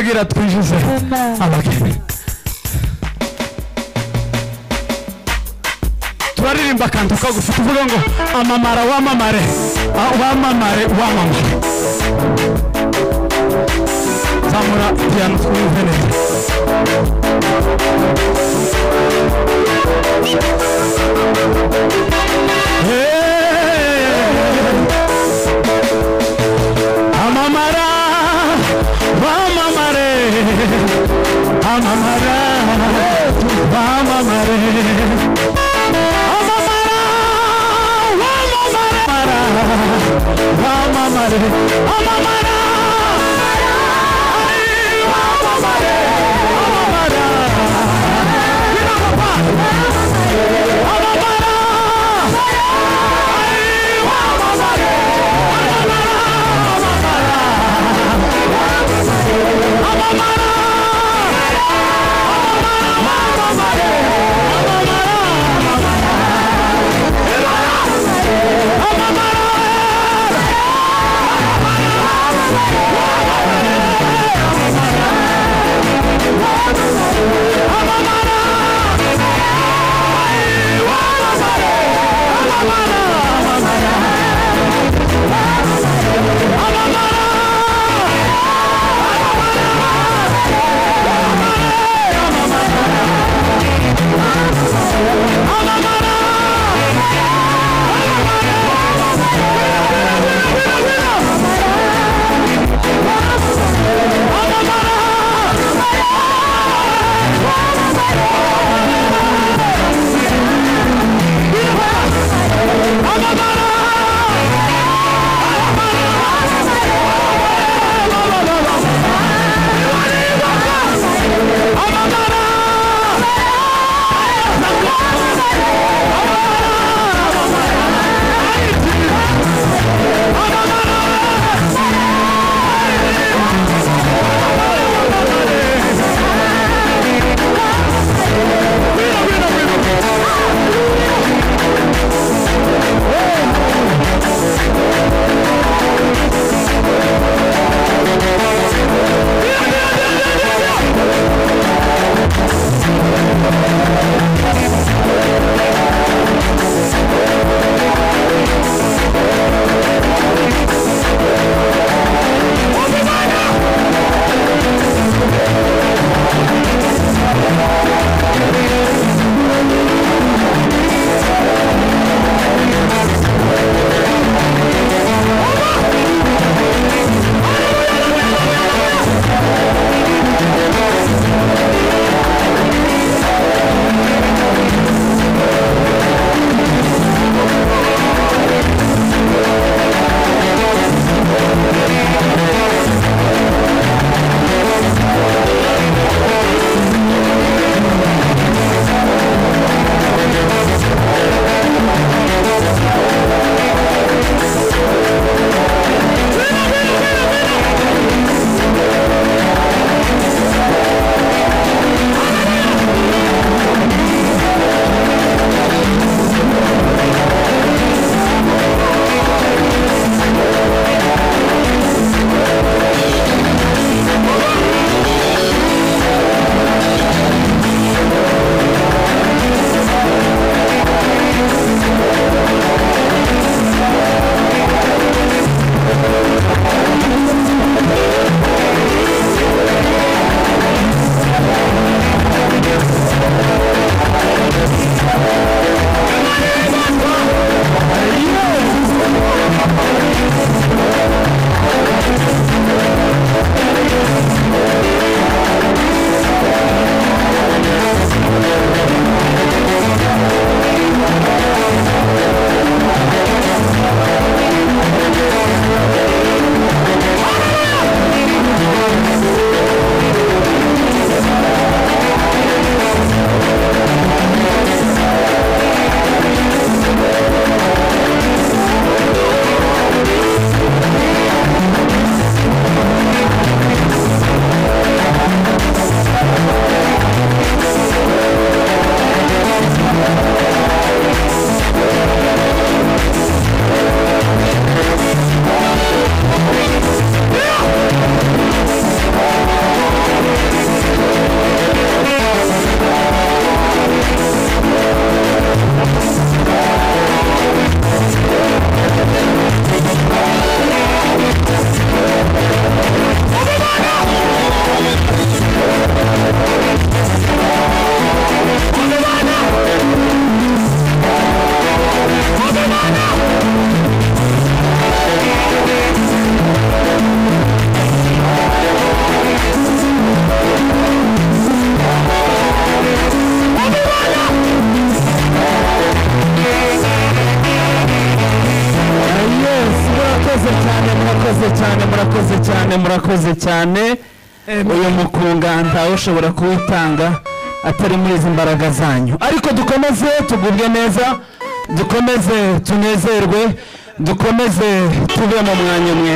Kugira twinjize abageni. Turaririmba akantu kagufi tuvuga ngo amamara wamamare, wamamare wamamare. Zamura piano twumve neza. Amamara wamamare, amamara wamamare, amamara wamamare, wamamare, amamara wamamare, amamara, amamara wamamare, amamara, wamamare, amamara, amamara. Murakoze cyane, murakoze cyane. Uyu mukunga ntawe ushobora kuwitanga atari muri izi mbaraga zanyu, ariko dukomeze tugubwe neza, dukomeze tunezerwe, dukomeze tube mu mwanya umwe.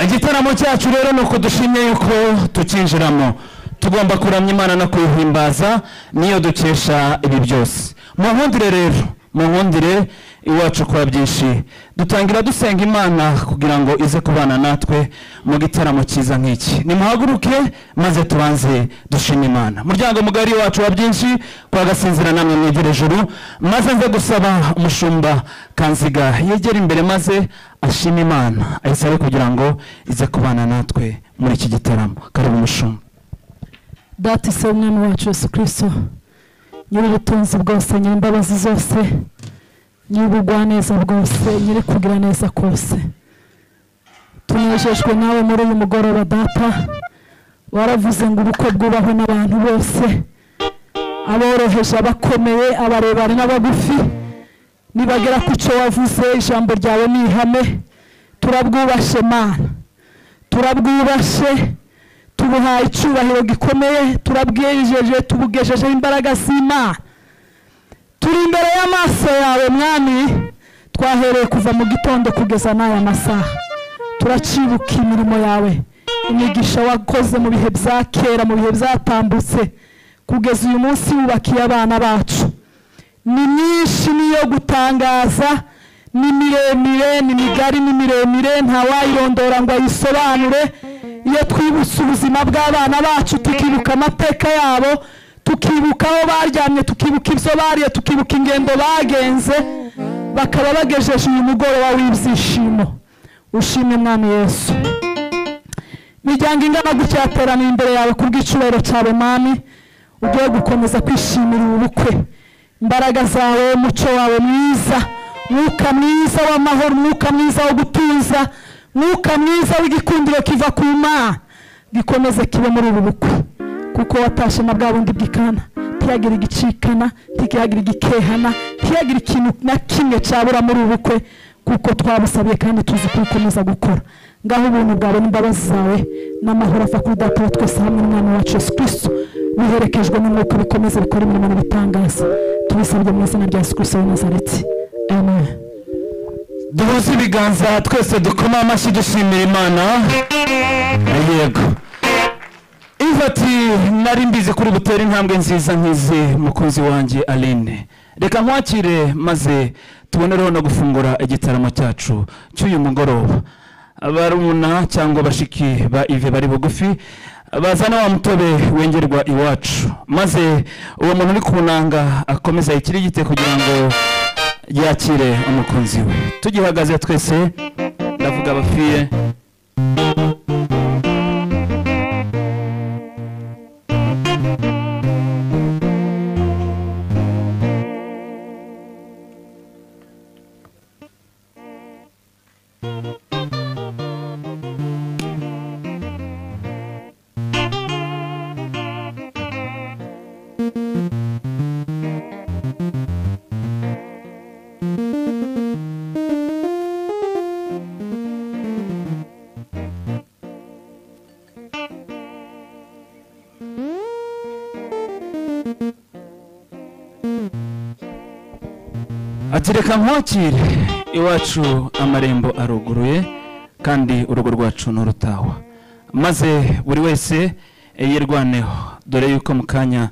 Igitaramo cyacu rero ni uko dushimye yuko tukinjiramo, tugomba kuramya Imana no kuyihimbaza, niyo dukesha ibi byose. Munkundire rero, munkundire iwacu kwa byinshi dutangira dusenga Imana kugira ngo ize kubana natwe mu gitaramo cyiza nk'iki. Nimuhaguruke maze tubanze dushime Imana. Muryango mugari wacu wa byinshi kwa Gasinzira namwe mwegere ijuru, maze nze gusaba umushumba Kanziga yegere imbere maze ashime Imana, ayisabe kugira ngo ize kubana natwe muri iki gitaramo. Karibu umushumba. Data se umwami wacu Yesu Kristo, nyir'ubutunzi bwose, nyir'imbabazi zose, nyir'ubugwaneza bwose, nyiri kugira neza kose, tunejejwe nawe muri uyu mugoroba. Data, waravuze ngo ubukwe bwubahwe n'abantu bose, aboroheje, abakomeye, abarebare n'abagufi, nibagera ku cyo wavuze, ijambo ryawe ni ihame. Turabwubashe Mana, turabwubashe, tubuhaye icyubahiro gikomeye, turabwijeje, tubugejeje imbaraga z'Imana. Turi imbere y'amaso yawe Mwami, twahereye kuva mu gitondo kugeza n'aya masaha, turacibuka imirimo yawe, imigisha wakoze mu bihe bya kera, mu bihe byatambutse, kugeza uyu munsi wubakiye abana bacu. Ni myinshi, niyo gutangaza, ni miremire, ni migari, ni miremire, ntawayirondora ngo ayisobanure. Iyo twibutse ubuzima bw'abana bacu, tukibuka amateka yabo, tukibuka aho baryamye, tukibuka ibyo bariye, tukibuka ingendo bagenze, bakaba bagejeje uyu mugoroba w'ibyishimo. Ushimwe Mwami Yesu. Miryango ingana gutya yateraniye imbere yawe kubw'icyubahiro cyawe Mwami, ugiye gukomeza kwishimira ubu bukwe. Imbaraga zawe, umuco wawe mwiza, mwuka mwiza w'amahoro, mwuka mwiza wo gutuza, mwuka mwiza w'igikundiro kiva ku Mana, gikomeze kibe muri ubu bukwe, kuko watashe na bwa bundi bw'ikana, ntiyagira igicikana, ntiyagira igikehana, ntiyagira ikintu na kimwe cyabura muri ubu bukwe, kuko twabusabiye kandi tuzi ko ukomeza gukora. Ngaho ubuntu bwawe n'imbabazi zawe n'amahoro ava kuri Data wa twese hamwe n'Umwami wacu Yesu Kristo, biherekejwe n'umwuka, bikomeze bikora imirimo n'ibitangaza. Tubisabye mu izina rya Yesu Kristo w'i Nazareti, amen. Duhuze ibiganza twese dukoma amashyi dushimira Imana. Yego. Iva ati nari mbizi kuri butere intambwe nziza nkizi mukunzi wanjye Aline, reka nkwakire maze tubonereho no gufungura igitaramo cyacu cy'uyu mugoroba. Abarumuna cyangwa bashiki ba Yves bari bugufi bazana wa mutobe wengerwa iwacu, maze uwo muntu uri kunanga akomeza ikirigite kugira ngo yakire umukunzi we. Tugihagaze twese, ndavuga abafiye. Ati reka nkwakire iwacu, amarembo aruguruye kandi urugo rwacu nturutawa, maze buri wese yirwaneho, dore yuko mu kanya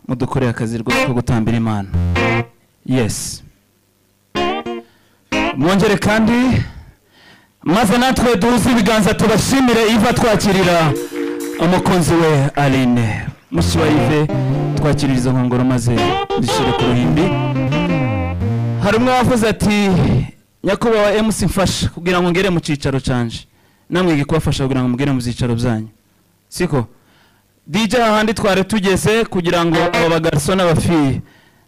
mudukoreye akazi ko gutambira Imana. Yes, mwongere kandi maze natwe duhuze ibiganza tubashimire Iva twakirira umukunzi we Aline. Mushi wa Yves, twakirira izo nkongoro maze zishyire ku ruhimbi. Hari umwe wavuze ati nyakubahwa MC mfasha kugira ngo ngere mu cyicaro canje, namwe gikubafasha kugira ngo mugere mu byicaro byanyu, siko DJ hahandi tware tugeze kugira ngo aba bagarso n'abafiye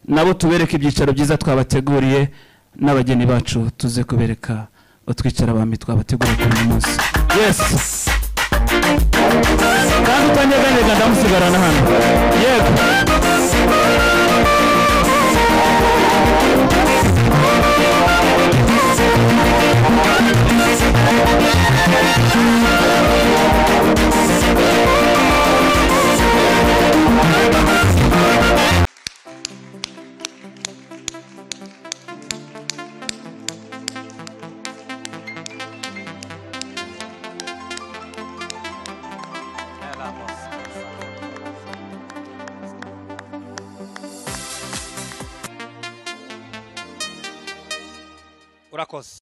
nabo tubereke ibyicaro byiza twabateguriye, n'abageni bacu tuze kubereka utwicara abami twabateguriye kuri uyu munsi. Yes, kandi utanyeganyega ndamusigarana hano. Yego. Urakoze.